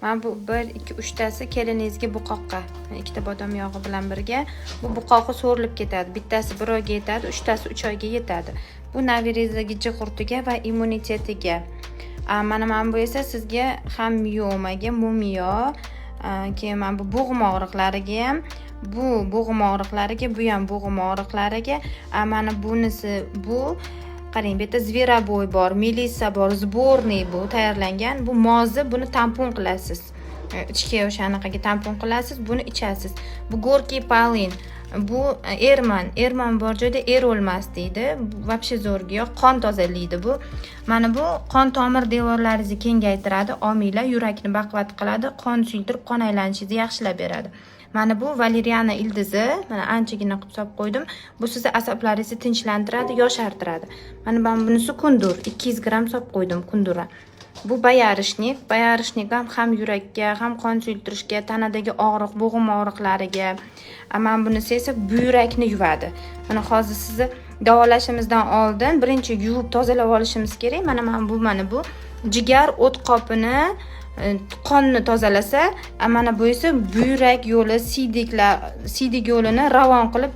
Mana bu bir, ikki, uchtasi keliningizga buqoqqa, ikkita bodom yog'i bilan birga bu buqoqi so'rilib ketadi. Bittasi bir oyga yetadi, uchtasi 3 oyga yetadi. Bu navirangizni gijja qurtiga va immunitetiga. Mana bu esa sizga ham miomaga, mumiyo, keyin mana bu bo'g'im og'riqlariga ham, bu bo'g'im og'riqlariga, bu ham bo'g'im og'riqlariga. Mana bunisi, bu qarang, bu yerda зверобой bor, melissa bor, сборный bu tayyorlangan. Bu mozi, buni tampon qilasiz. Ichga o'sha anaqaga tampon qilasiz, buni ichasiz. Bu горький полынь, bu erman, erman bor joyda er o'lmas deydi. Вообще zo'r giyoh, qon tozalaydi bu. Mana bu qon tomir devorlaringizni kengaytiradi, omila, yurakni baquvvat qiladi, qon suyultirib, qon aylanishingizni yaxshilab beradi. Mana bu valeriana ildizi, mana anchagina qilib solib qo'ydim. Bu sizni asablaringizni tinchlantiradi, yoshartiradi. Mana bunisi kundur, 200 gramm solib qo'ydim kundura. Bu боярышник, боярышник ham yurakka, ham qon suyultirishga, tanadagi og'riq, bo'g'im og'riqlariga. Mana bunisi esa buyrakni yuvadi. Mana hozir sizni davolashimizdan oldin birinchi yuvib tozalab olishimiz kerak. Mana bu jigar o't qopini, qonni tozalasa, mana bu esa buyrak yo'li, siydiklar, siydik yo'lini ravon qilib